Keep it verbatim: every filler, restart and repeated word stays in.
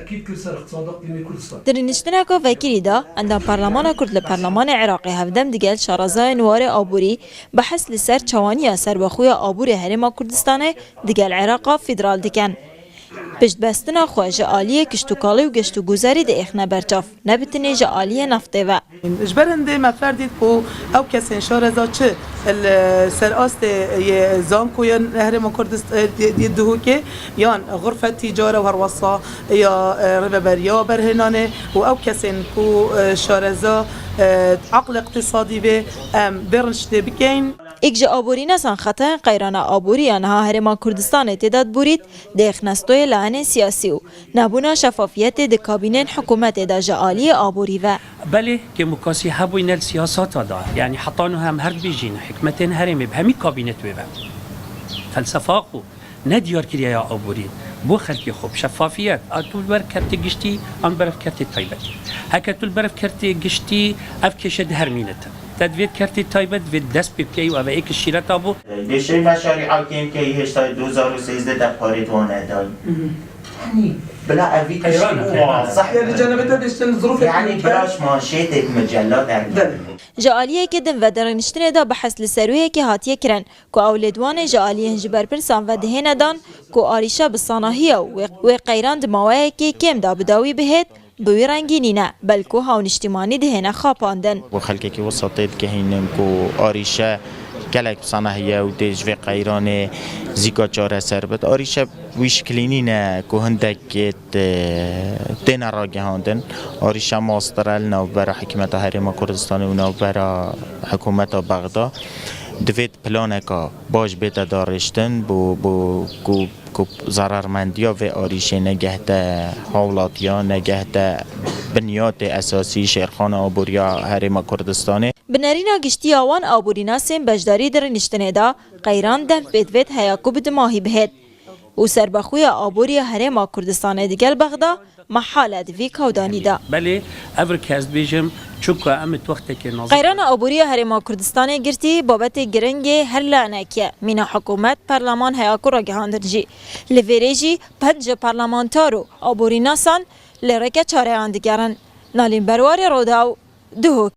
تأكيد كل سر اقتصاد اقليمي كردستان. Di rûniştineka vekirî de endam Parlemana Kurd li Parlemanê Iraqê hevdem digel şarezayên warê aborî behs li ser çawaniya serbexwe ya aborê Herêma Kurdistanê digel Iraqa federal dikin. Piştbestina xwe ji aliyê kiştûkalî û geştûguzarî diêxne berçav, ne bi tenê ji aliyê naftê ve. Ji ber hindê me ferdît ku ew kesên şareza çi li ser astê yê zankoyên Herêma Kurdist-, yê, yê Duhokê yan xurfet tîcara û herwesa ya, e, rêveberiya berhênanê û ew kesên ku, e, şareza, e, aql iqtisadî vê em vê riştê bikeyn. Êk ji aborînasan xetayên qeyrana aborî ya niha Herêma Kurdistanê tê de diborît, dêxnestoyê layenên siyasî û nebûna şefafiyetê di kabînên hikûmetê de ji aliyê aborî ve. Belê, kêmûkasî hebûyî ne li siyaseta de, yanî heta niha em her dibêjin, hikûmetên herêmê bi hemî kabînet wê ve. Felsefa xwe ne diyarkiriye ya aborî, bo xelkê xwe bi şefafiyet, a tu li ber kertê giştî an ber kertê taybet. Heke tu li ber kertê giştî ev kêşe dihermînit. Te divêt kertê taybet divêt dest pê bikey û ev êk şîreta bû. Vê şêma şerîa kêm keyî hêşta du hezar û sêzdeh de parêt wane dayî. Yanî bila ev vî tiştî wazeh. Yanî cenabê te diştin zirûfê. Yanî bila ji manşêtê bi micella derkeve. Ji aliyekî din ve di rûniştinê de behs li ser wê yekê hatiye kirin ku ew lêdwanê ji aliyên ji berpirsan ve dihêne dan ku arîşe bi sanahiya û wê, wê qeyran di maweyekê kêm de bi dawî bihêt, bi wî rengî nîne, belku hawniştîmanî dihêne xapandin. Bo xelkekî wisa tê digehînin ku arîşe gelek bi sanahiye û dê ji vê qeyranê zîka çareser bit. Arîşe wî şikilî nîne ku hindek tê-, têne ragihandin. Arîşe mastir e li navbera hikûmeta Herêma Kurdistanê û navbera hikûmeta Bexda. Divêt planeka baş bête darêştin bo, bo ku, ku zerarmendiya vê arîşê negehte hawlatiya, negehte binyatê esasî şêrxana aboriya Herêma Kurdistanê. Bi nerîna giştî ya wan aborînasên beşdarî di rûniştinê de qeyran dem pê divêt heya ku bi dimahî bihêt û serbexweya aboriya Herêma Kurdistanê digel Bexda mehal e di vî kawdanî de. Belê, ev rike ez dibêjim, çunku em di wextekê nazik. Qeyrana aboriya Herêma Kurdistanê girtî babetê giringê her layenek e. Mîna hikûmet, parleman heya ku ragihandin jî. Li vêrê jî ped ji parlamentar û aborînasan li rêke çareyan digerin. Nalîn Berwarê, Rodaw, Duhok.